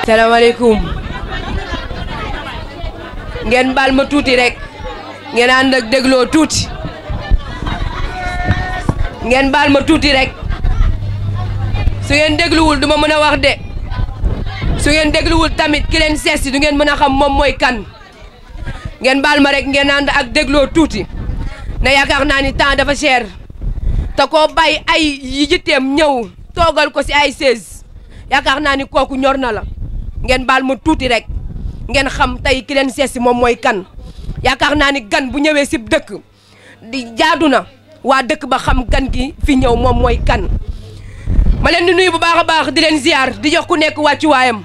salaamaaleykum ngeen baal ma tuuti rek ngeen ànd ak dégloo tuuti ngeen baal ma tuuti rek su ngeen dégluwul du ma mën a wax de su ngeen dégluwul tamit ki leen seesi du ngeen mën a xam moom mooy kan ngeen baal ma rek ngeen ànd ak dégloo tuuti na yaakaar naa ni temps dafa cher te koo bàyyi ay yi jitteem ñëw toogal ko si ay 16 yaakaar naa ni kooku ñor na la ngeen baal ma tuuti rek ngeen xam tey ki leen seesi moom mooy kan yaakaar naa ni gan bu ñëwee si dëkk di jaadu na waa dëkk ba xam gan gi fi ñëw moom mooy kan ma leen di nuyu bu baax a baax di leen ziar di jox ku nekk wàccuwaayam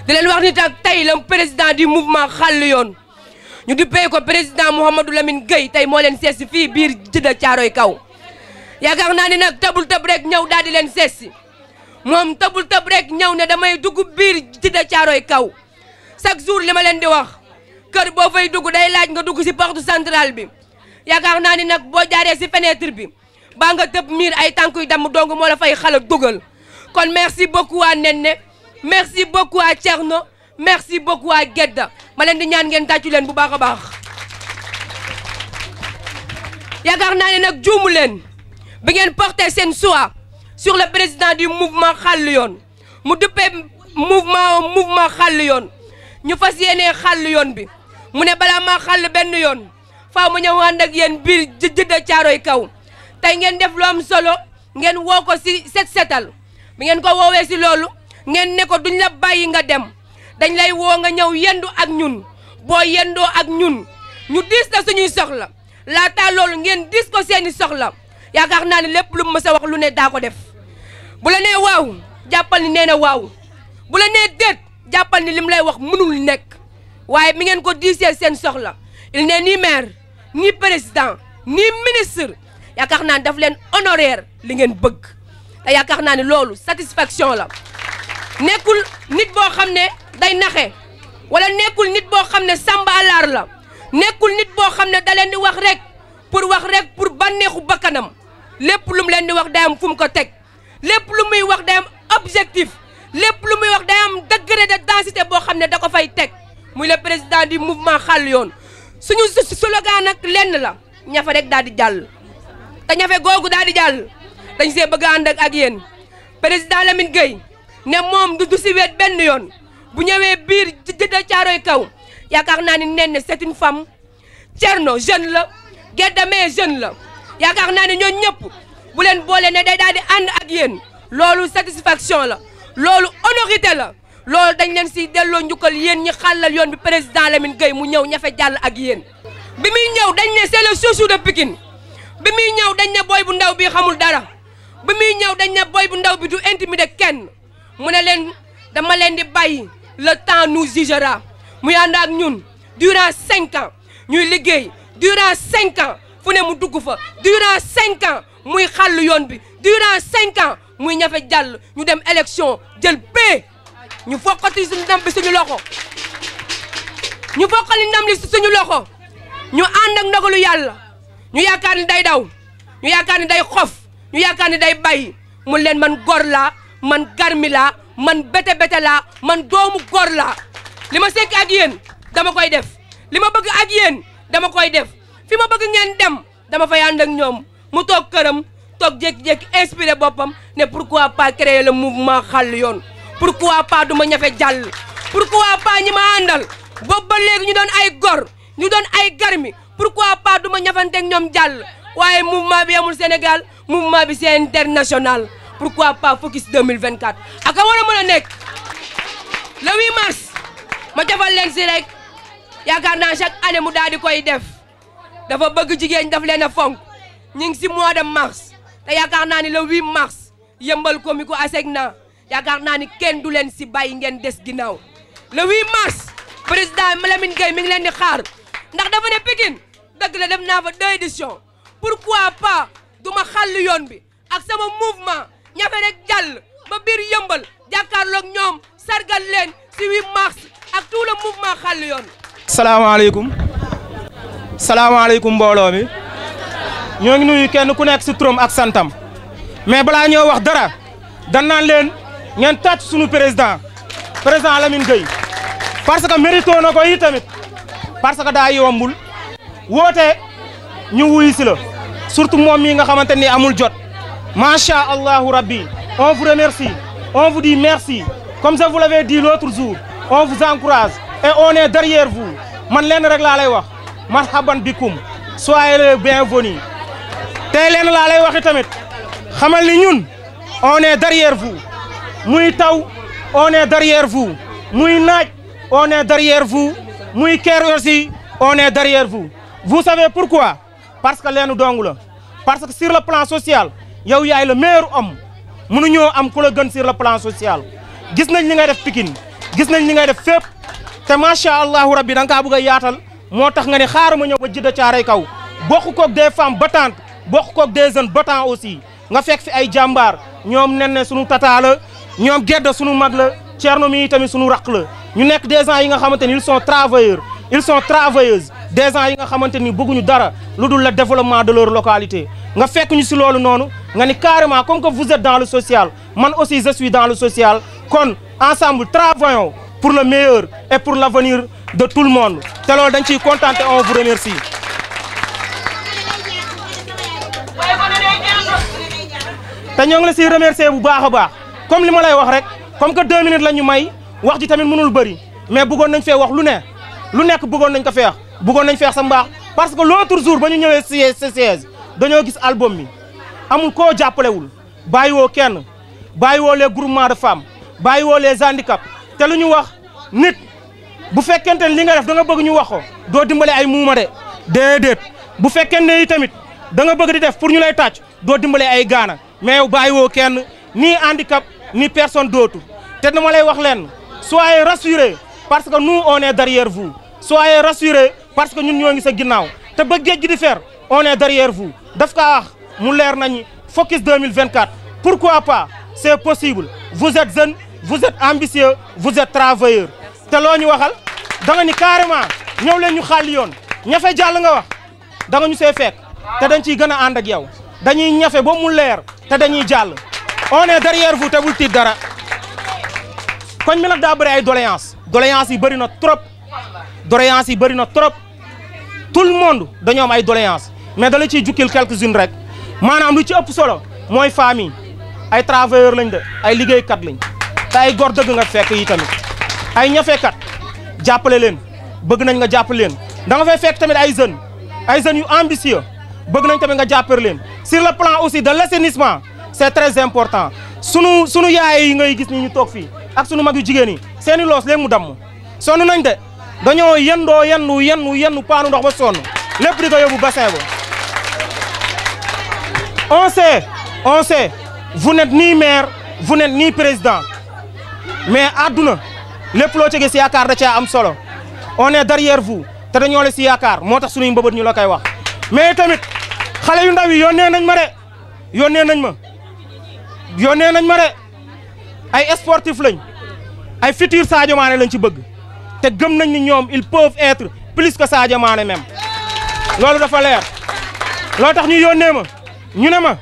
di leen wax ni tak tey la président du mouvement xàll yoon ñu dippee ko président Mouhamadou Lamine Gueye tey moo leen seesi fii biir Djiddah Thiaroye Kaw yaakaar naa ni nag tëbul tëb rek ñëw daal di leen seesi moom tëbul tëb rek ñëw ne damay dugg biir Djiddah Thiaroye Kaw chaque jour li ma leen di wax kër boo fay dugg day laaj nga dugg si porte centrale bi yaakaar naa ni nag boo jaaree si fenêtre bi baa nga tëb miir ay tànk yu damm dong moo la fay xala dugal kon merci beaucoup waa Nenne merci beaucoup waa Thierno merci beaucoup waa Gedda ma leen di ñaan ngeen tàccu leen bu baax a baax yaakaar naa ne nag juumu leen bi ngeen porté seen choix sur le président du mouvement xàll yoon mu duppee mouvement xàll yoon ñu fas yéenee xàll yoon bi mu ne balaa maa xàll benn yoon faaw ma ñëw ànd ak yéen biir Djiddah Thiaroye Kaw tey ngeen def lu am solo ngeen woo ko si setal bi ngeen ko woowee si loolu ngeen ne ko duñ la bàyyi nga dem dañ lay woo nga ñëw yendu ak ñun boo yendoo ak ñun ñu diis la suñuy soxla laata loolu ngeen diis ko seeni soxla yaakaar naa ne lépp lu mu mës a wax lu ne daa ko def bu la nee waaw jàppal ni nee na waaw bu la nee déet jàppal ni lim lay wax mënul nekk waaye mi ngeen ko diisee seen soxla il n'est ni maire ni président ni ministre yaakaar naa ne daf leen honoraire li ngeen bëgg te yaakaar naa ne loolu satisfaction la nekkul nit boo xam ne day naxe wala nekkul nit boo xam ne sàmbaalaar la nekkul nit boo xam ne da leen di wax rek pour bànneexu bakkanam lépp lu mu leen di wax day am fu mu ko teg lépp lu muy wax day am objectif lépp lu muy wax day am degré de densité boo xam ne da ko fay teg muy le président du mouvement xàll yoon suñu slogan nag lenn la ñafe rek daal di jàll te ñafe googu daal di jàll dañ see bëgg a ànd ak yéen président Lamine Gueye ne moom du si weet benn yoon bu ñëwee biir Djiddah Thiaroye Kaw yaakaar naa ni Nenne c'est une femme Thierno jeune la Gedda mais jeune la yaakaar naa ni ñoo ñëpp bu leen boole ne day daal di ànd ak yéen loolu satisfaction la loolu honorité la loolu dañ leen si delloo njukkal yéen ñi xàllal yoon bi président Lamine Gueye mu ñëw ñafe jàll ak yéen bi muy ñëw dañ ne c'est le chouchou de Pikine bi muy ñëw dañ ne boy bu ndaw bi xamul dara bi muy ñëw dañ ne boy bu ndaw bi du intimider kenn mu ne leen dama leen di bàyyi le temps nous jugera muy ànd ak ñun durant 5 ans ñuy liggéey durant 5 ans fu ne mu dugg fa durant 5 ans muy xàll yoon bi durant 5 ans muy ñafe jàll ñu dem élection jël paie ñu foqati suñu ndam bi suñu loxo ñu foqali ndam li suñu loxo ñu ànd ak ndogalu yàlla ñu yaakaar ni day daw ñu yaakaar ni day xof ñu yaakaar ni day bàyyi mu leen man góor laa man garmi laa man bete bete laa man doomu góor laa li ma sekk ak yéen dama koy def li ma bëgg ak yéen dama koy def fi ma bëgg ngeen dem dama fay ànd ak ñoom mu toog këram toog jékki-jékki inspiré boppam ne pourquoi pas créer le mouvement xàll yoon pourquoi pas du ma ñafe jàll pourquoi pas ñi ma àndal boobu ba léegi ñu doon ay gor ñu doon ay garmi pourquoi pas duma ñafanteeg ñoom jàll waaye mouvement bi amul Sénégal mouvement bi c'est international pourquoi pas focus 2024 aka war a mën a nekk le 8 mars ma jafal leen si rek yaakaar naa chaque année mu daal di koy def dafa bëgg jigéen daf leen a fonk ñu ngi si mois de mars te yaakaar naa ni le 8 mars yëmbal comico ASECNA yaakaar naa ni kenn du leen si bàyyi ngeen des ginnaaw le 8 mars président Lamine Gueye mi ngi leen di xaar ndax dafa ne Pikine dëgg la dem naa fa 2 éditions pourquoi pas duma xàll yoon bi ak sama mouvement ñafe rek jàll ba biir yëmbal jàkkaarloog ñoom sargal leen si 8 mars ak tout le mouvement xàll yoon. salaamaaleykum mbooloo mi ñoo ngi nuyu kenn ku nekk si turam ak santam mais balaa ñoo wax dara dan naan leen ngeen tàcc sunu président Lamine Gueye parce que mérito na ko yi tamit parce que daa yombul woote ñu wuyu si la surtout moom mii nga xamante ni amul jot macha allahu rabbi on vous remercie on vous dit merci comme je vous l'avais dit l'autre jour on vous encourage et on est derrière vous man leen rek laa lay wax marhaban bikum soyez les bienvenus tey leen laa lay waxi tamit xamal ni ñun on est derrière vous muy taw on est derrière vous muy naaj on est derrière vous muy keer aussi on est derrière vous vous savez pourquoi parce que leenu dong la parce que sur le plan social yow yaay le meilleur homme mënuñoo am ku la gën sur le plan social gis nañ li ngay def Pikine gis nañ li ngay def fépp te macha allahu rabbi da nga kaa bëgg a yaatal moo tax nga ne xaaral ma ñëw ba Djiddah Thiaroye Kaw bokk koog des femmes battantes bokk koog des jeunes battants aussi nga fekk fi ay jàmbaar ñoom nen ne sunu tata la ñoom gedda sunu mag la Thierno mi tamit sunu raq la ñu nekk des gens yi nga xamante ni ils sont travailleurs ils sont travailleuses des gens yi nga xamante ni bëgguñu dara lu dul le développement de leur localité nga fekk ñu si loolu noonu nga ni carrément comme que vous êtes dans le social man aussi je suis dans le social kon ensemble travaillons pour le meilleur et pour l'avenir de tout le monde te loolu dañ ciy kontaan te on vous remercie. te ñoo ngi la siy remercier bu baax a baax comme li ma lay wax rek comme que 2 minutes la ñu may wax ji tamit mënul bëri mais bëggoon nañ fee wax lu nekk bëggoon nañ ko feex bëggoon nañ feex sa mbaax parce que l'autre jour ba ñu ñëwee siège dañoo gis album mi amul koo jàppalewul bàyyiwoo kenn bàyyiwoo les groupements de femmes bàyyiwoo les handicaps te lu ñu wax nit bu fekkente ne li nga def da nga bëgg ñu wax ko doo dimbale ay muuma de déedéet bu fekkente ne tamit da nga bëgg di def pour ñu lay tàcc doo dimbale ay gaana mais yow bàyyiwoo kenn ni handicap ni personne d'autre te dama lay wax leen soyez rassurés parce que nous on est derrière vous soyez rassurés parce que ñun ñoo ngi sa ginnaaw te ba géej gi di fer on est derrière vous daf kaa wax mu leer nañu focus 2024 pourquoi pas c'est possible vous êtes jeunes vous êtes ambitieux vous êtes travailleurs te loo ñu waxal da nga ni carrément ñëw leen ñu xàll yoon ñafe jàll nga wax da nga ñu see fekk te dañ ciy gën a ànd ak yow dañuy ñafe ba mu leer te dañuy jàll on est derrière vous te bul tiit dara koñ mi nag daa bëri ay doléance yi bëri na trop doléance yi bëri na trop tout le monde dañoo am ay doléance mais da la ciy jukkil quelques-unes rek maanaam lu ci ëpp solo mooy famille ay travailleurs lañ de ay liggéeykat lañ te ay góor dëgg nga fekk yi tamit ay ñafekat jàppale leen bëgg nañ nga jàppale leen da nga fay fekk tamit ay jeunes yu ambitieux bëgg nañ tamit nga jàppale leen sur le plan aussi de l'assainissement c'est très important sunu yaay yi ngay gis ni ñu toog fii ak sunu mag yu jigéen yi seeni loos léegi mu damm sonn nañ de dañoo yendu paanu ndox ba sonn lépp di ko yóbbu bassin ba on sait vous n'êtes ni maire vous n'êtes ni président mais àdduna lépp loo ci gis yaakaar da caa am solo on est derrière vous te dañoo la si yaakaar moo tax suñuy mbëbët ñu la koy wax mais tamit xale yu ndaw yi yónnee nañ ma de ay sportif lañ ay futur Sadio Mané lañ ci bëgg te gëm nañ ni ñoom ils peuvent être plus que Sadio Mané même loolu dafa leer loo tax ñu yónnee ma ñu ne ma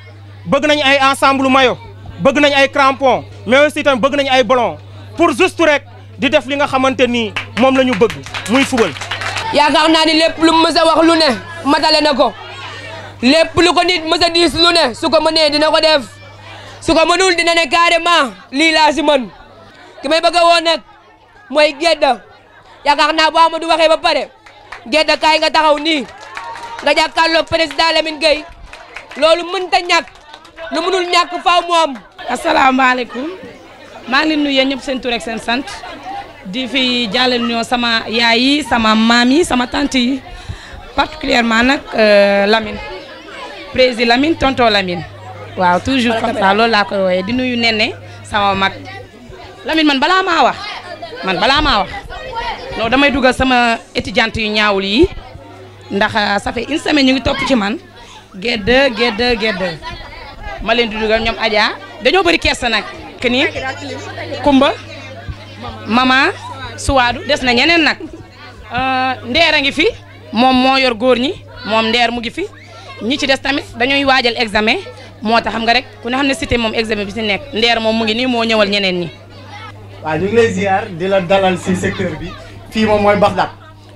bëgg nañ ay ensemble maillot bëgg nañ ay crampons mais aussi tamit bëgg nañ ay ballon pour juste rek di def li nga xamante ni moom la ñu bëgg muy fubal. yaakaar naa ni lépp lu mës a wax lu ne matale na ko lépp lu ko nit mës a diis lu ne su ko mënee dina ko def su ko mënul dina ne carrément lii laa si mën ki may bëgg a woo nag mooy Gedda yaakaar naa bu Amadou waxee ba pare Gedda kaay nga taxaw nii nga jàkkaarloog président Lamine Gueye loolu mënta ñàkk lu mënul ñàkk faaw mu am. asalaamaaleykum maa ngi leen nuyu yéen ñëpp seen tur ak seen sant di fi jàllale ñoo sama yaay yi sama maam yi sama tante yi particulièrement nag Lamine président Lamine tonton Lamine waaw toujours comme ça loolu laa koy wooyee di nuyu Nene sama mag Lamine man balaa maa wax non damay dugal sama étudiante yu ñaawul yi ndax ça fait une semaine ñu ngi topp ci man gedd ma leen di dugal ñoom Adja dañoo bëri kersa nag que ni Kumba Mama Suwaadu des na ñeneen nag Ndeer a ngi fi moom moo yor góor ñi moom Ndeer mu ngi fi ñi ci des tamit dañuy waajal examen moo tax xam nga rek ku ne xam ne cité moom examen bi ci nekk Ndeer moom mu ngi nii moo ñëwal ñeneen ñi. waaw ñu ngi lay ziar di la dalal si secteur bi fii moom mooy Baxdaad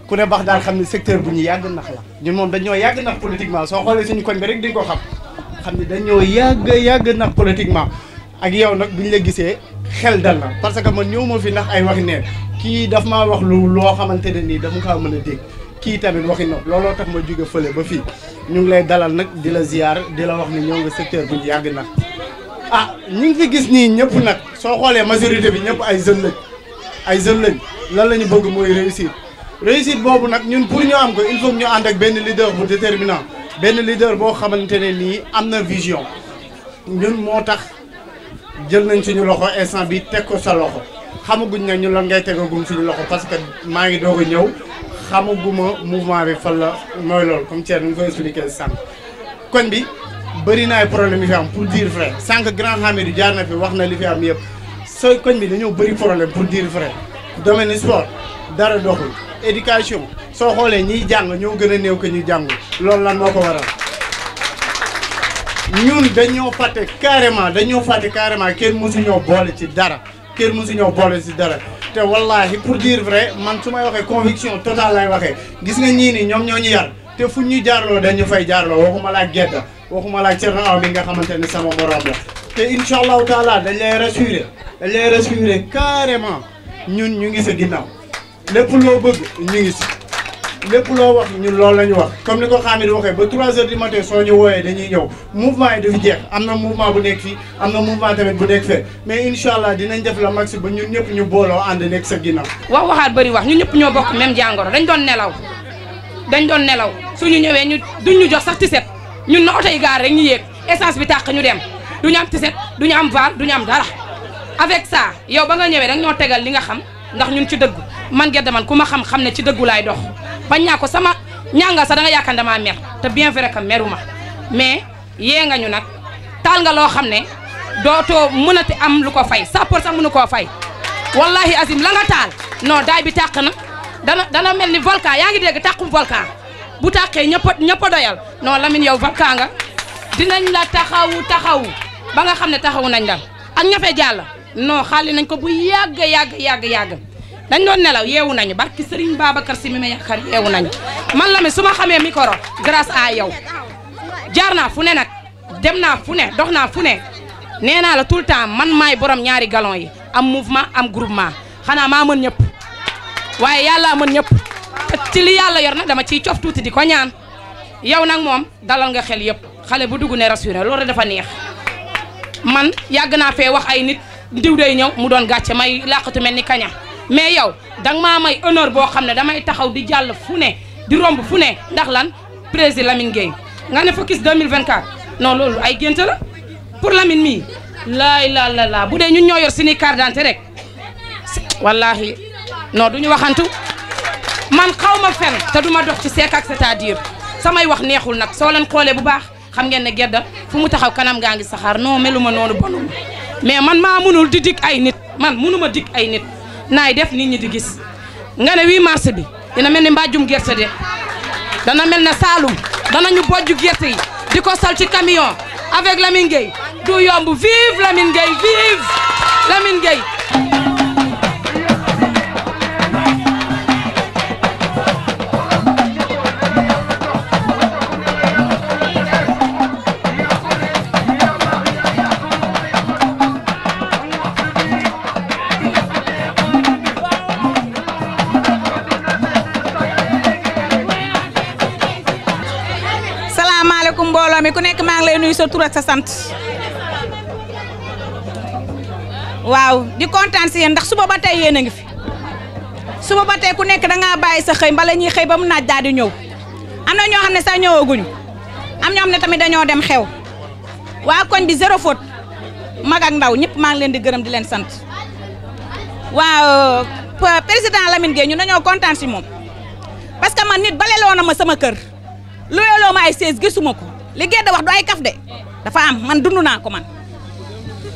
ku ne Baxdaad xam ne secteur bu ñu yàgg nax la ñun moom dañoo yàgg nax politiquement soo xoolee suñu koñ bi rek di nga ko xam ne dañoo yàgg nax politiquement ak yow nag bu ñu la gisee xel dal na parce que man ñëw ma fi ndax ay waxi neen kii daf maa wax loo xamante ne nii dama kaa mën a dégg kii tamit waxi noonu looloo tax ma jóge fële ba fii ñu ngi lay dalal nag di la ziar di la wax ni ñëw nga secteur bu ñu yàgg nax ñi ngi fi gis nii ñëpp nag soo xoolee majorité bi ñëpp ay jeunes lañ lan la ñu bëgg mooy réussite boobu nag ñun pour ñu am ko il faut ñu ànd ak benn leader bu déterminant benn leader boo xamante ne nii am na vision ñun moo tax jël nañ suñu loxo instant bi teg ko sa loxo xamaguñ nag ñu lan ngay tegagum suñu loxo parce que maa ngi doog a ñëw xamaguma mouvement bi fan la mooy loolu comme Thierno ñu koy expliqué sànq koñ bi bëri na ay problème yi fi am pour dire vrai sànq grand Hamidou jaar na fi wax na li fi am yëpp sa koñ bi dañoo bëri problème pour dire vrai domaine sport dara doxul éducation soo xoolee ñiy jàng ñoo gën a néew que ñu jàngul loolu lan moo ko waral ñun dañoo fàtte carrément kenn mësuñoo boole ci dara te wallahi pour dire vrai man su may waxee conviction totale lay waxee gis nga ñii ni ñoom ñoo ñu yar te fu ñu jaarloo dañu fay jaarloo waxuma laa gedda waxuma laa Thierno Aw mi nga xamante ne sama morom la te incha allahu taala dañ lay rassurer carrément ñun ñu ngi sa ginnaaw lépp loo bëgg ñu ngi si lépp loo wax ñun loolu la ñu wax comme ni ko Hamidou waxee ba 3 heures du matin soo ñu wooyee dañuy ñëw mouvement yi du fi jeex am na mouvement bu nekk fii am na mouvement tamit bu nekk fee mais incha allah dinañ def la max ba ñun ñëpp ñu booloo ànd nekk sa ginnaaw. waxaat bëri wax ñun ñëpp ñoo bokk même jàngoro dañ doon nelaw suñu ñëwee ñu duñ ñu jox sax tiset ñun na oto yi gaar rek ñu yéeg essence bi tàq ñu dem duñu am tiset duñu am vaal duñu am dara avec ça yow ba nga ñëwee rek ñoo tegal li nga xam ndax ñun ci dëggu man Gedda man ku ma xam ne ci dëggu laay dox bañ naa ko sama ñàngal sax da nga yaakaar damaa mer te bien vrai que meruma mais yee nga ñu nag taal nga loo xam ne dootoo mënati am lu ko fay sapeur sax mënu koo fay wallahi azim la nga taal non daay bi tàq na dana mel ni volcan yaa ngi dégg tàqum volcan bu tàqee ñëpp a doyal non Lamine yow volcan nga dinañ la taxawu ba nga xam ne taxawu nañ la ak ñafe jàll non xaali nañ ko bu yàgg dañ doon nelaw yeewu nañu barki Serigne Babacar Sy mi ma yaakaar yeewu nañu man Lamine su ma xamee micro grâce à yow jaar naa fu ne nag dem naa fu ne dox naa fu ne nee naa la tout le temps man maay borom ñaari galon yi am mouvement am groupement xanaa maa mën ñëpp waaye yàlla mën ñëpp ci li yàlla yor nag dama ciy cof tuuti di ko ñaan yow nag moom dalal nga xel yëpp xale bu dugg ne rassuré loolu dafa neex man yàgg naa fee wax ay nit diw day ñëw mu doon gàcce may làqatu mel ni kaña mais yow danga maa may honneur boo xam ne damay taxaw di jàll fu ne di romb fu ne ndax lan président Lamine Gueye nga ne focus 2024 non loolu ay gént la pour Lamine mii la bu dee ñun ñoo yor suñuy carte d'identité rek wallahi non duñu waxantu man xaw ma fen te duma dox ci seek ak c'est-à-dire samay wax neexul nag soo leen xoolee bu baax xam ngeen ne Gedda fu mu taxaw kanam gaa ngi saxaar non meluma noonu bonuma mais man maa mënul di dig ay nit man mënuma dig ay nit naay def nit ñi di gis nga ne 8 mars bi dina mel ni mbàjjum gerte de dana mel ne Saalum danañu bojju gerte yi di ko sal ci camion avec Lamine Gueye du yomb vive Lamine Gueye vive Lamine Gueye asalaamaaleykum mbooloo mi ku nekk maa ngi lay nuyu sa tur ak sa sant waaw di kontaan si yéen ndax suba ba tey yéen a ngi fi suba ba tey ku nekk da ngaa bàyyi sa xëy mbala ñuy xëy ba mu naaj daal di ñëw am na ñoo xam ne sax ñëwaguñu am ñoo xam ne tamit dañoo dem xew waa koñ bi zéro faute mag ak ndaw ñëpp maa ngi leen di gërëm di leen sant waaw président Lamine Gueye ñu dañoo kontaan si moom parce que man nit baleloo na ma sama kër looyaloo ma ay 16 gisuma ko li Guèye da wax du ay kaf de dafa am man dund naa ko man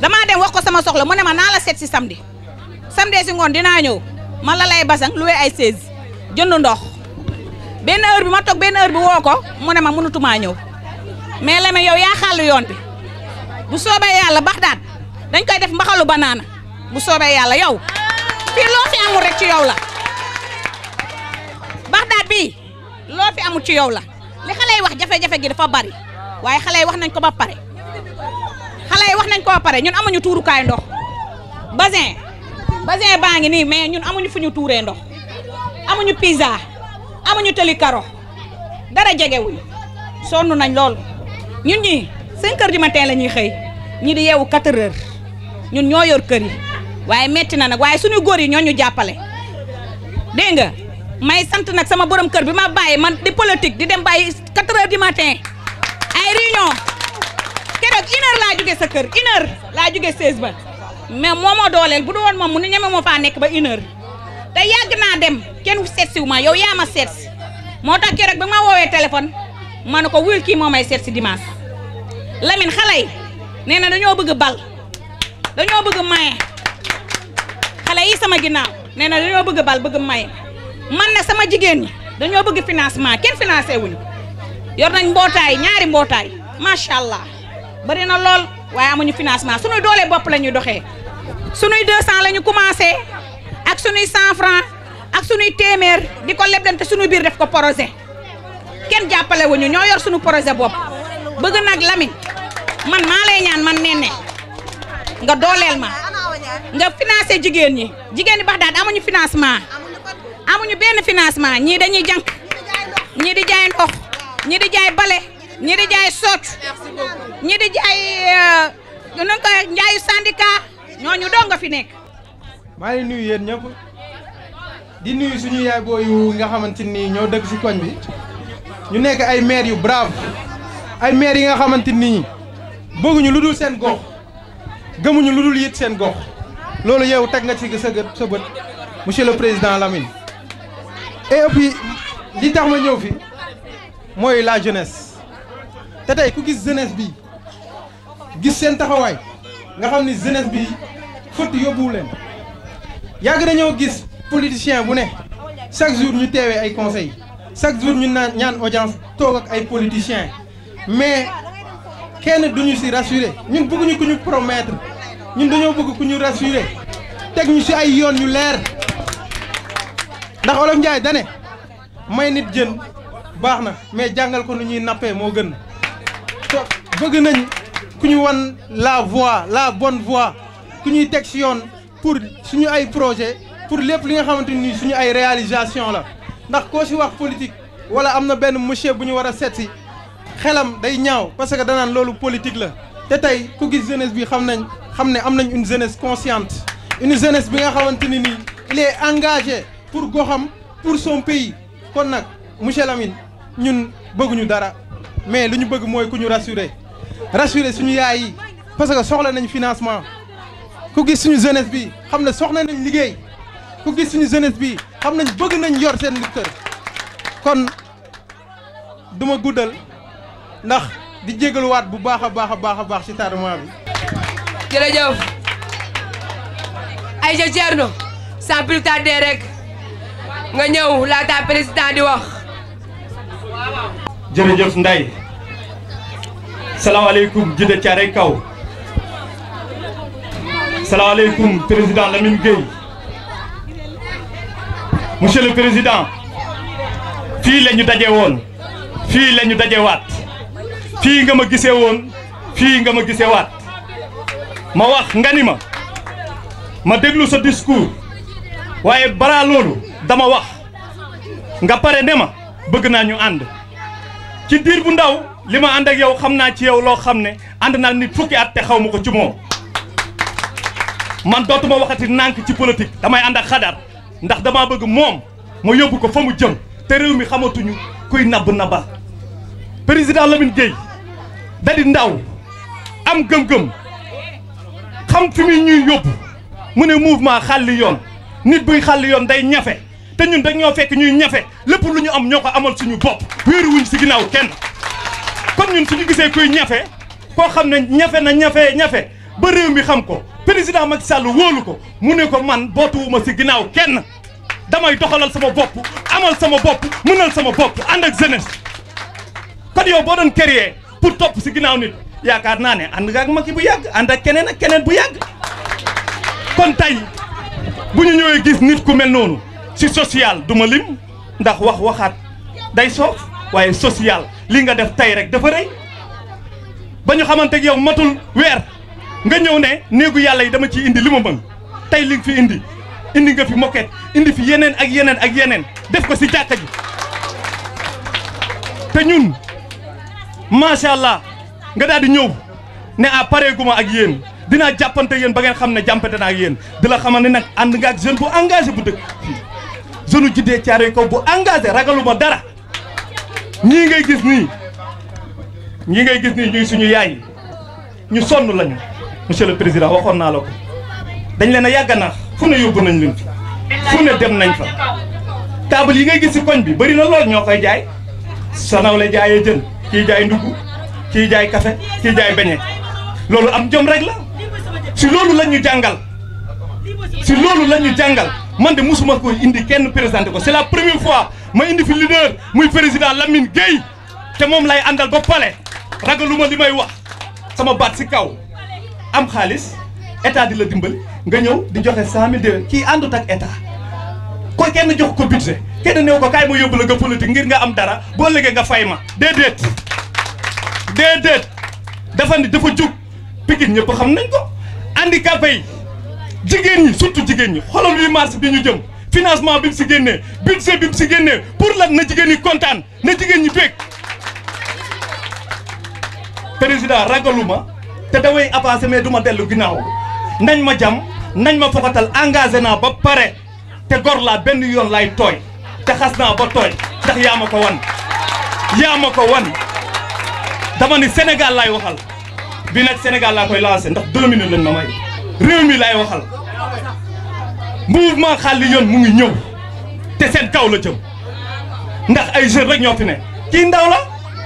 damaa dem wax ko sama soxla mu ne ma naa la seet si samedi si ngoon dinaa ñëw ma la lay basang luwe ay 16 jënd ndox benn heure bi ma toog benn heure bi woo ko mu ne ma mënutumaa ñëw mais Lamine yow yaa xàll yoon bi bu soobee yàlla Baxdaad dañ koy def mbaxalu banaana bu soobee yàlla yow fii loo fi amul rek ci yow la Baxdaad bii loo fi amul ci yow la li xale yi wax jafe-jafe gi dafa bari waaye xale yi wax nañ ko ba pare ñun amuñu tuurukaay ndox basin baa ngi nii mais ñun amuñu fu ñu tuuree ndox amuñu pizza amuñu tëli karo dara jegewuñu sonn nañ lool ñun ñii 5 heures du matin la ñuy xëy ñi di yeewu 4 heures ñun ñoo yor kër yi waaye metti na nag waaye suñu góor yi ñoo ñu jàppale dégg nga may sant nag sama borom kër bi ma bàyyi man di politique di dem bàyyi 4 heures du matin ay réunion keroog 1 heure laa jóge sa kër 1 heure laa jóge 16 ba mais moo ma dooleel bu du woon moom mu ne ñeme moo faa nekk ba 1 heure te yàgg naa dem kenn seet si wu ma yow yaa ma seet si moo tax keroog ba ma woowee téléphone ma ne ko wuyul kii moo may seet si dimanche Lamine xale yi nee na dañoo bëgg bal dañoo bëgg maye xale yi sama ginnaaw nee na dañoo bëgg bal bëgg maye man nag sama jigéen ñi dañoo bëgg financement kenn financé wuñu yor nañ mbootaay ñaari mbootaay macha allah bari na lool waaye amuñu financement suñuy doole bopp la ñuy doxee suñuy 200 la ñu commencé ak suñuy 100 francs ak suñuy téeméer di ko leblante suñu biir def ko projet kenn jàppale wuñu ñoo yor suñu projet bopp bëgg nag Lamine man maa lay ñaan man nenne nga dooleel ma nga financé jigéen ñi Baxdaad amuñu financement amuñu benn financement ñii dañuy jànk ñii di jaay ndox ñii di jaay bale ñii di jaay socc ñii di jaay nu ko njaayu syndicat ñooñu dong nga fi nekk. maa ngi nuyu yéen ñëpp di nuyu suñu yaay booyu nga xamante ni ñoo dëkk ci koñ bi ñu nekk ay maire yu brave ay maire yi nga xamante ni bëgguñu lu dul seen gox gëmuñu lu dul yit seen gox loolu yow teg nga ci sa bët monsieur le président Lamine. et puis li tax ma ñëw fi mooy la jeunesse te tey ku gis jeunesse bi gis seen taxawaay nga xam ni jeunesse bi fët yóbbuwu leen yàgg nañoo gis politicien bu ne chaque jour ñu teewee ay conseils chaque jour ñu ñaan audience toog ak ay politiciens mais kenn duñu ci rassurer ñun bëgguñu ku ñu promettre ñun dañoo bëgg ku ñu rassurer teg ñu ci ay yoon yu leer ndax Olof Njaay dane may nit jën baax na mais jàngal ko nu ñuy nappee moo gën te bëgg nañ ku ñu wan la voie la bonne voie ku ñuy teg ci yoon pour suñu ay projet pour lépp li nga xamante ni suñu ay réalisation la ndax koo ci wax politique wala am na benn monsieur bu ñu war a seet si xelam day ñaaw parce que danaan loolu politique la te tey ku gis jeunesse bi xam ne am nañ une jeunesse consciente une jeunesse bi nga xamante ni nii il est engagé pour goxam pour son pays kon nag monsieur Lamine ñun bëgguñu dara mais lu ñu bëgg mooy ku ñu rassurer suñu yaay yi parce que soxla nañ financement ku gis suñu jeunesse bi xam ne soxla nañ liggéey ku gis suñu jeunesse bi xam nañ bëgg nañ yor seen kër kon duma guddal ndax di jégaluwaat bu baax a baax ci tardement bi. jërëjëf Aïcha Thierno sans plus tarder rek nga ñëw laata président di wax. jërëjëf Ndeye salaamaaleykum Djiddah Thiaroye Kaw salaamaaleykum président Lamine Gueye monsieur le président fii la ñu daje woon fii la ñu dajewaat fii nga ma gisee woon fii nga ma gisee waat ma wax nga ni ma déglu sa discours waaye balaa loolu dama wax nga pare ne ma bëgg naa ñu ànd ci diir bu ndaw li ma ànd ak yow xam naa ci yow loo xam ne ànd naa nit fukki at te xaw ma ko ci moom man dootuma waxati nànk ci politique damay ànd ak xadaar ndax damaa bëgg moom ma yóbbu ko fa mu jëm te réew mi xamatuñu kuy nabb naba président Lamine Gueye da di ndaw am gëm-gëm xam fi muy ñuy yóbbu mu ne mouvement xàlli yoon nit buy xàlli yoon day ñafe te ñun dañoo fekk ñuy ñafe lépp lu ñu am ñoo ko amal suñu bopp wéeru wuñ si ginnaaw kenn kon ñun suñu gisee kuy ñafe koo xam ne ñafe na ñafe ba réew mi xam ko président Macky Sall wóolu ko mu ne ko man bootuwuma si ginnaaw kenn damay doxalal sama bopp amal sama bopp mënal sama bopp ànd ak jeunesse kon yow boo doon créer pour topp si ginnaaw nit yaakaar naa ne ànd nga ak Macky bu yàgg ànd ak keneen bu yàgg kon tey bu ñu ñëwee gis nit ku mel noonu si social du ma lim ndax waxaat day soof waaye social li nga def tey rek dafa rëy ba ñu xamante ak yow matul weer nga ñëw ne néegu yàlla yi dama ciy indi li ma mën tey li nga fi indi nga fi moquette indi fi yeneen ak yeneen def ko si jàkka ji te ñun macha allah nga daal di ñëw ne pareeguma ak yéen dinaa jàppante yéen ba ngeen xam ne jàmpante naa ak yéen di la xamal ne nag ànd nga ak jeune bu engagé bu dëkk fii jeune Djiddah Thiaroye Kaw bu engagé ragaluma dara ñii ngay gis nii ñuy suñu yaay ñu sonn lañu monsieur le président waxoon naa la ko dañ leen a yàgg naax fu ne yóbbu nañ leen fu ne dem nañ fa table yi ngay gis si koñ bi bëri na lool ñoo koy jaay sanaw la jaayee jën kii jaay ndugg kii jaay café kii jaay beñe loolu am jom rek la si loolu la ñu jàngal man de musuma koy indi kenn présenté ko c'est la première fois ma indi fi leader muy président Lamine Gueye te moom lay àndal ba pale ragaluma li may wax sama baat si kaw am xaalis état di la dimbali nga ñëw di joxe 100 000 kii àndut ak état ko kenn jox ko budget kenn néew ko kaay ma yóbbu la nga politique ngir nga am dara boo léegi nga fay ma déedéet dafa ni dafa jug Pikine ñëpp xam nañ ko handicapé yi jigéen ñi surtout jigéen ñi xoolal 8 mars bi ñu jëm financement bi mu si génnee budget bi mu si génnee pour lan na jigéen ñi kontaan na jigéen ñi bég président ragaluma te damay avancé mais du ma dellu ginnaaw nañ ma jam nañ ma fokatal engagé naa ba pare te gor laa benn yoon lay tooy te xas naa ba tooy ndax yaa ma ko wan dama ni Sénégal laay waxal bi nag Sénégal laa koy lancé ndax 2 minutes lañ ma may réew mi laay waxal mouvement xàlli yoon mu ngi ñëw te seen kaw la jëm ndax ay jeunes rek ñoo fi ne kii ndaw la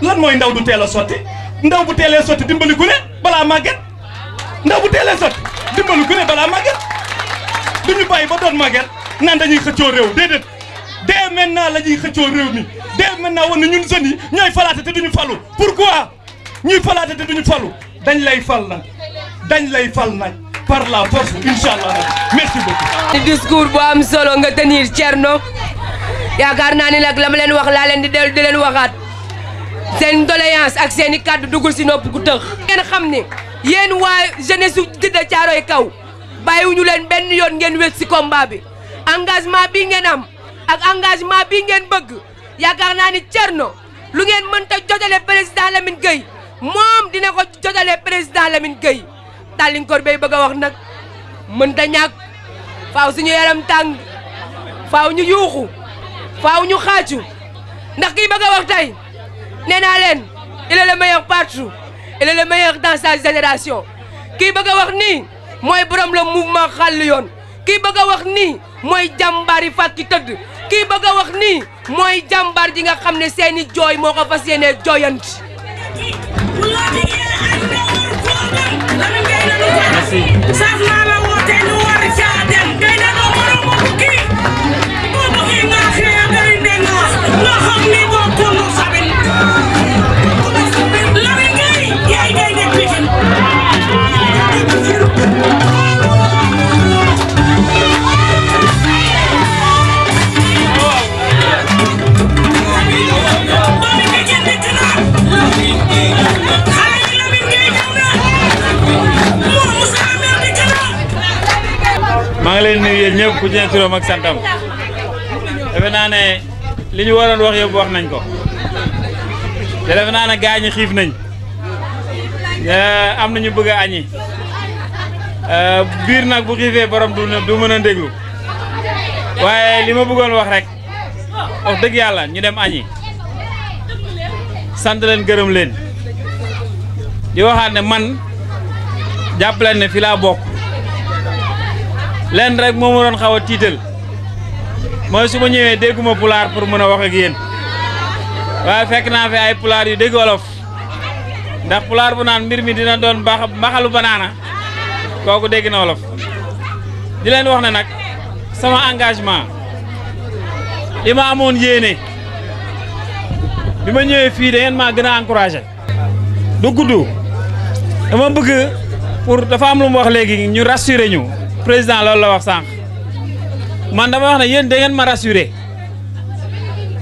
lan mooy ndaw du teel a sotti ndaw bu teelee sotti dimbali gune balaa màgget ndaw bu teelee sotti dimbali gune balaa màgget du ñu bàyyi ba doon màgget naan dañuy xëccoo réew déedéet dès maintenant la ñuy xëccoo réew mi dès maintenant woon na ñun jeunes yi ñooy falaate te duñu falu pourquoi ñuy falaate te duñu falu dañ lay fal nag par la force inchallah nag merci beaucoup. di discours bu am solo nga tenir Thierno yaakaar naa ni nag la ma leen wax laa leen di dellu di leen waxaat seen doléance ak seen i kàddu dugul si nopp ku tëx. ngeen xam ne yéen waa jeunesse su Djiddah Thiaroye Kaw bàyyiwuñu leen benn yoon ngeen wét si combat bi engagement bi ngeen am ak engagement bi ngeen bëgg yaakaar naa ni Thierno lu ngeen mënta jotale président Lamine Gueye moom dina ko jotale président Lamine Gueye Talinkor bay bëgg a wax nag mënta ñàkk faaw suñu yaram tàng faaw ñu yuuxu faaw ñu xaacu ndax kii bëgg a wax tey nee naa leen il est le meilleur partout il est le meilleur dans sa génération kii bëgg a wax nii mooy borom la mouvement xàll yoon kii bëgg a wax nii mooy jàmbaar yi fàkki tëdd kii bëgg a wax nii mooy jàmbaar ji nga xam ne seeni jooy moo ko fas yéenee jooyanti. maa ngi leen nuyu yéen ñëpp ku ci ne turam ak santam defe naa ne li ñu waroon wax yëpp wax nañ ko te defe naa ne gaañi xiif nañ am nañu bëgg a añi biir nag bu xiifee borom du mën a déglu waaye li ma bëggoon wax rek wax dëgg yàlla ñu dem añi sant leen gërëm leen di waxaat ne man jàpp leen ne fi laa bokk leen rek moo ma doon xaw a tiital mooy su ma ñëwee dégguma pulaar pour mën a wax ak yéen waaye fekk naa fi ay pulaar yu dégg wolof ndax pulaar bu naan mbir mi dina doon mbaxalu banaana kooku dégg na wolof di leen wax ne nag sama engagement li ma amoon yéene bi ma ñëwee fii da ngeen maa gën a encouragé du gudd dama bëgg pour dafa am lu mu wax léegi ñu rassuré ñu président loolu la wax sànq man dama wax ne yéen da ngeen ma rassuré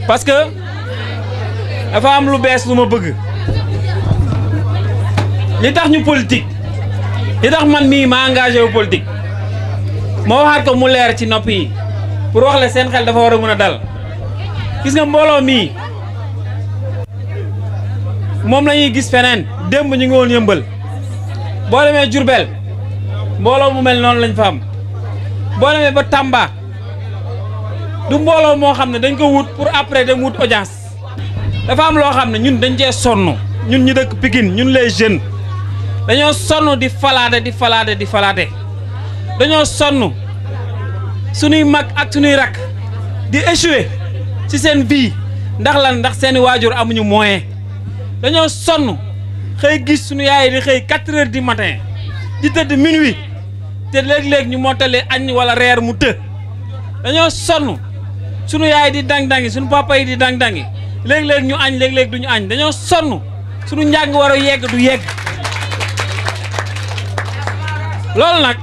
parce que dafa am lu bees lu ma bëgg li tax ñu politique li tax man mii ma engagé wu politique ma waxaat ko mu leer ci nopp yi pour wax la seen xel dafa war a mën a dal gis nga mbooloo mii moom la ñuy gis feneen démb ñu ngi woon yëmbal boo demee Diourbel mbooloo mu mel noonu lañ fa am boo demee ba Tamba du mbooloo moo xam ne dañ ko wut pour après dem wut audience dafa am loo xam ne ñun dañ cee sonn ñun ñi dëkk Pikine ñun les jeunes dañoo sonn di falaate dañoo sonn sunuy mag ak sunuy rak di échouer ci seen vie ndax lan ndax seeni waajur amuñu moyen dañoo sonn xëy gis sunu yaay di xëy 4 heures du matin di tëdd minuit te léeg-léeg ñu mottali añ wala reer mu të dañoo sonn sunu yaay di dang-dangi sunu papa yi di dang-dangi léeg-léeg ñu añ léeg-léeg duñu añ dañoo sonn sunu njàng war a yegg du yegg loolu nag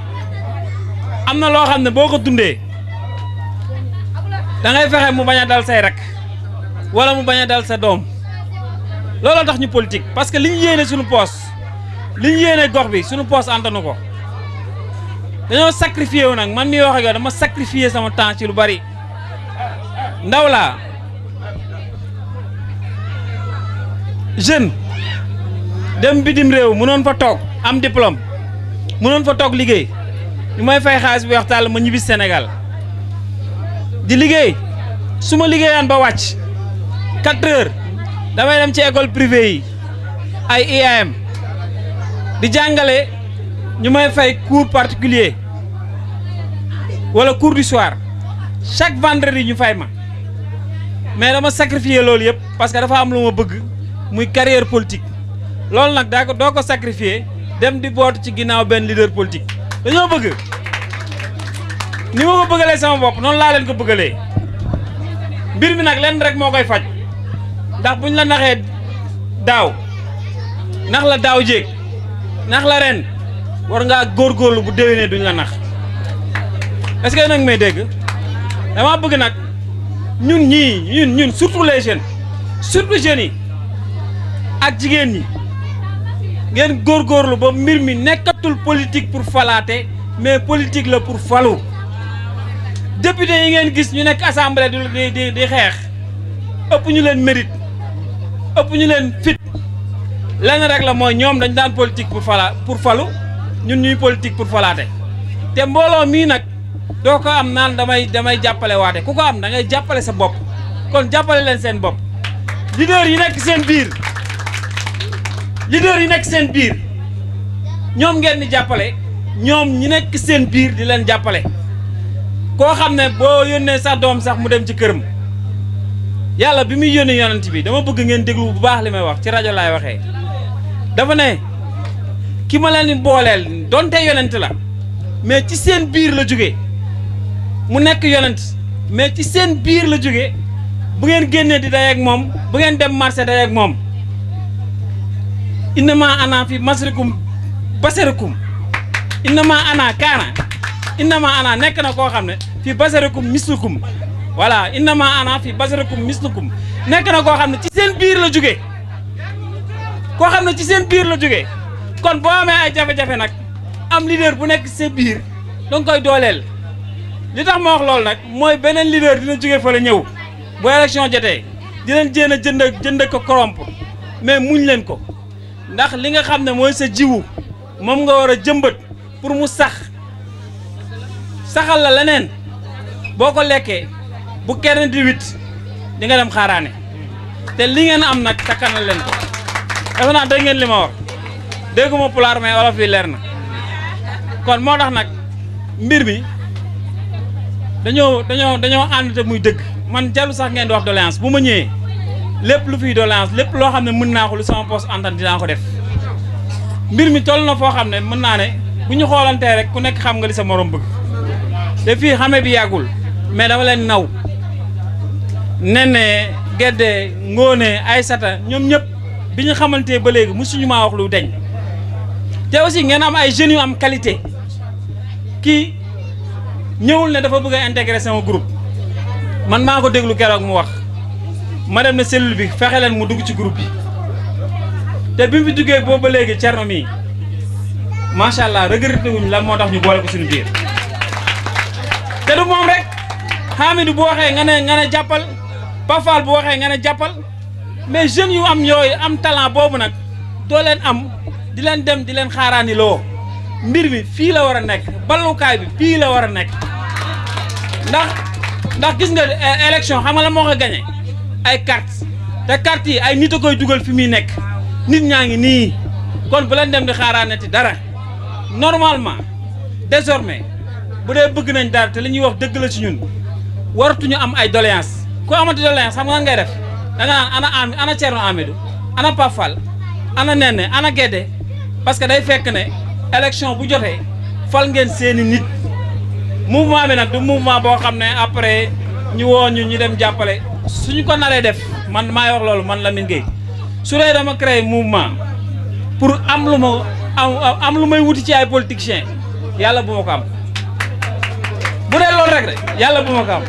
am na loo xam ne boo ko dundee da ngay fexe mu bañ a dal say rak wala mu bañ a dal sa doom looloo tax ñu politique parce que li ñu yéene suñu poos li ñu yéene gox bi suñu poos antanu ko dañoo sacrifié wu nag man mii wax ak yow dama sacrifié sama temps ci lu bari ndaw laa jeune dem bitim réew mënoon fa toog am diplôme mënoon fa toog liggéey ñu may fay xaalis bu weex tàll ma ñibbi Sénégal di liggéey su ma liggéeyaan ba wàcc 4 heures damay dem ci école privée yi ay IAM di jàngale ñu may fay cours particulier wala cours du soir chaque vendredi ñu fay ma mais dama sacrifier loolu yëpp parce que dafa am lu ma bëgg muy carrière politique loolu nag doo ko sacrifier dem di boot ci ginnaaw benn leader politique dañoo bëgg ni ma ko bëggalee sama bopp noonu laa leen ko bëggalee mbir mi nag lenn rek moo koy faj ndax buñ la naxee daaw nax la daaw jéeg nax la ren war ngaa góorgóorlu bu déwénee duñ la nax est-ce que nag may dégg dama bëgg nag ñun surtout les jeunes yi ak jigéen ñi ngeen góorgóorlu ba mbir mi nekkatul politique pour falaate mais politique la pour falu député yi ngeen gis ñu nekk assemblée di xeex ëpp ñu leen mérite ëpp ñu leen fit lenn rek la mooy ñoom dañ daan politique pour falu ñun ñuy politique pour falaate te mbooloo mii nag doo ko am naan damay jàppale waate ku ko am da ngay jàppale sa bopp kon jàppale leen seen bopp leader yi nekk seen biir ñoom ngeen di jàppale ñoom ñi nekk seen biir di leen jàppale koo xam ne boo yónnee sa doom sax mu dem ci këram yàlla bi muy yónnee yonent bi dama bëgg ngeen déglu bu baax li may wax ci rajo laay waxee dafa ne ki ma leen di booleel donte yonent la mais ci seen biir la jóge mu nekk yonent mais ci seen biir la jóge bu ngeen génnee di day ak moom bu ngeen dem marché day ak moom innama ana fi masrikum basarikum innama ana kaana innama ana nekk na koo xam ne fi basarikum mislukum voilà innama ana fi basarikum mislukum nekk na koo xam ne ci seen biir la jóge kon boo amee ay jafe-jafe nag am leader bu nekk sa biir danga koy dooleel li tax ma wax loolu nag mooy beneen leader dina jóge fa la ñëw bu élection jotee di leen jéem a jënd ko corrompre mais muñ leen ko ndax li nga xam ne mooy sa jiwu moom nga war a jëmbat pour mu saxal la leneen boo ko lekkee bu kenn di wit di nga dem xaaraane te li ngeen am nag takkanal leen ko defe naa dégg ngeen li ma wax dégguma pulaar mais olof yi leer na kon moo tax nag mbir mi dañoo ànd te muy dëgg man jarul sax ngeen di wax doléance bu ma ñëwee lépp lu fiy doléance lépp loo xam ne mën naa ko lu sama poste antan dinaa ko def mbir mi toll na foo xam ne mën naa ne bu ñu xoolantee rek ku nekk xam nga li sa morom bëgg te fii xame bi yàggul mais dama leen naw Nene Gédé Ngóone Aysata ñoom ñëpp bi ñu xamantee ba léegi musuñu maa wax lu deñ te aussi ngeen am ay jeunes yu am qualité kii ñëwul ne dafa bëgg a intégrer sama groupe man maa ko déglu keroog mu wax ma dem ne cellule bi fexe leen mu dugg ci groupe bi te bi mu fi duggee boobu ba léegi Thierno mii macha allah regretté wuñ la moo tax ñu boole ko suñu biir te du moom rek Hamidou bu waxee nga ne jàppal Pafal bu waxee nga ne jàppal mais jeunes yu am yooyu am talent boobu nag doo leen am di leen dem di leen xaaraani loo mbir mi fii la war a nekk ballukaay bi fii la war a nekk ndax gis nga élection xam nga la moo ko gagné ay carte te carte yi ay nit a koy dugal fi muy nekk nit ñaa ngi nii kon bu leen dem di xaaraanati dara normalement désormais bu dee bëgg nañ dara te li ñuy wax dëgg la ci ñun waratuñu am ay doléance ku amati doléance xam nga nan ngay def da nga naan ana Thierno Hamidou ana Pafal ana Nene ana Gédé parce que day fekk ne élection bu jotee fal ngeen seeni nit mouvement bi nag du mouvement boo xam ne après ñu woo ñu dem jàppale suñu ko naree def man maay wax loolu man Lamine Gueye su dee dama créé mouvement pour am lu may wuti ci ay politiciens yàlla bu ma ko am bu dee loolu rek yàlla bu ma ko am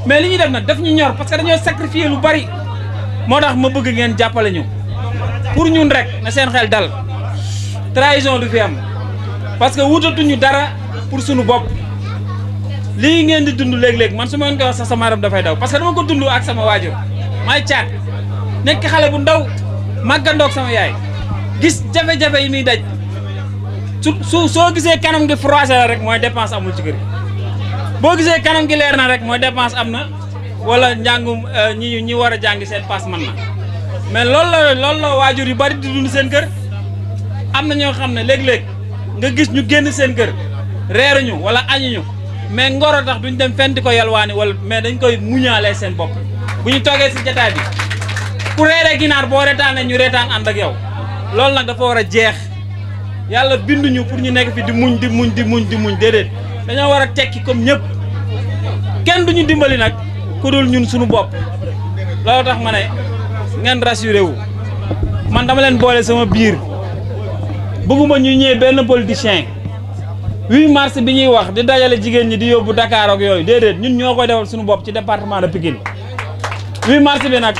mais li ñuy def nag daf ñu ñor parce que dañoo sacrifier lu bari moo tax ma bëgg ngeen jàppale ñu pour ñun rek na seen xel dal trahison du fi am parce que wutatuñu dara pour suñu bopp lii ngeen di dund léeg-léeg man su ma leen koy wax sax sama yaram dafay daw parce que dama ko dund ak sama waajur may caat nekk xale bu ndaw màggandoog sama yaay gis jafe-jafe yi muy daj soo gisee kanam gi froissé la rek mooy dépense amul ci kër boo gisee kanam gi leer na rek mooy dépense am na wala njàngum ñi war a jàngi seen passe man na mais loolu la waajur yu bari di dund seen kër am na ñoo xam ne léeg-léeg nga gis ñu génn seen kër reeruñu wala añuñu mais ngoro tax duñ dem fenn di ko yalwaani wala mais dañ koy muñaalee seen bopp bu ñu toogee si jataay bi ku reeree ginaar boo reetaanee ñu reetaan ànd ak yow loolu nag dafa war a jeex yàlla binduñu pour ñu nekk fi di muñ déedéet dañoo war a tekki comme ñëpp kenn duñu dimbali nag ku dul ñun suñu bopp loolu tax ma ne ngeen rassuré wu man dama leen boole sama biir bëgguma ñu ñëwee benn politicien 8 mars bi ñuy wax di dajale jigéen ñi di yóbbu Dakar ak yooyu déedéet ñun ñoo koy defal suñu bopp ci département de Pikine 8 mars bi nag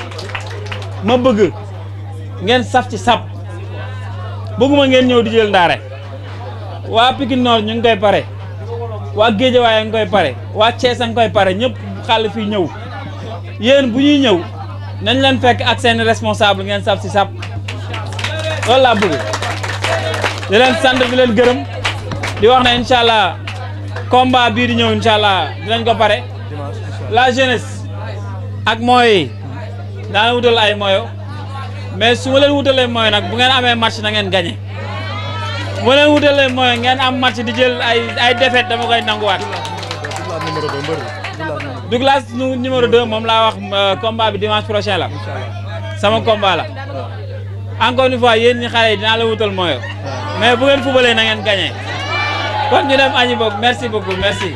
ma bëgg ngeen saf ci sap bëgguma ngeen ñëw di jël ndaare waa Pikine Nord ñu ngi koy pare waa Guédiawaye a ngi koy pare waa Thiès a ngi koy pare ñëpp xàll fii ñëw yéen bu ñuy ñëw nañ leen fekk ak seen responsable ngeen saf ci sap loolu laa bëgg di leen sant di leen gërëm di wax ne incha allah combat bii di ñëw incha allah dinañ ko pare la jeunesse ak mooy daana wutal ay moyo mais su ma leen wutalee moyo nag bu ngeen amee match na ngeen gagné bu ma leen wutalee moyo ngeen am match di jël ay défaite dama koy nanguwaat. Douglas numéro 2 moom laa wax combat bi dimanche prochain la sama combat la encore une fois yéen ñi xale yi dinaa la wutal moyo mais bu ngeen fubalee na ngeen gagné kon ñu dem añi boog merci beaucoup merci.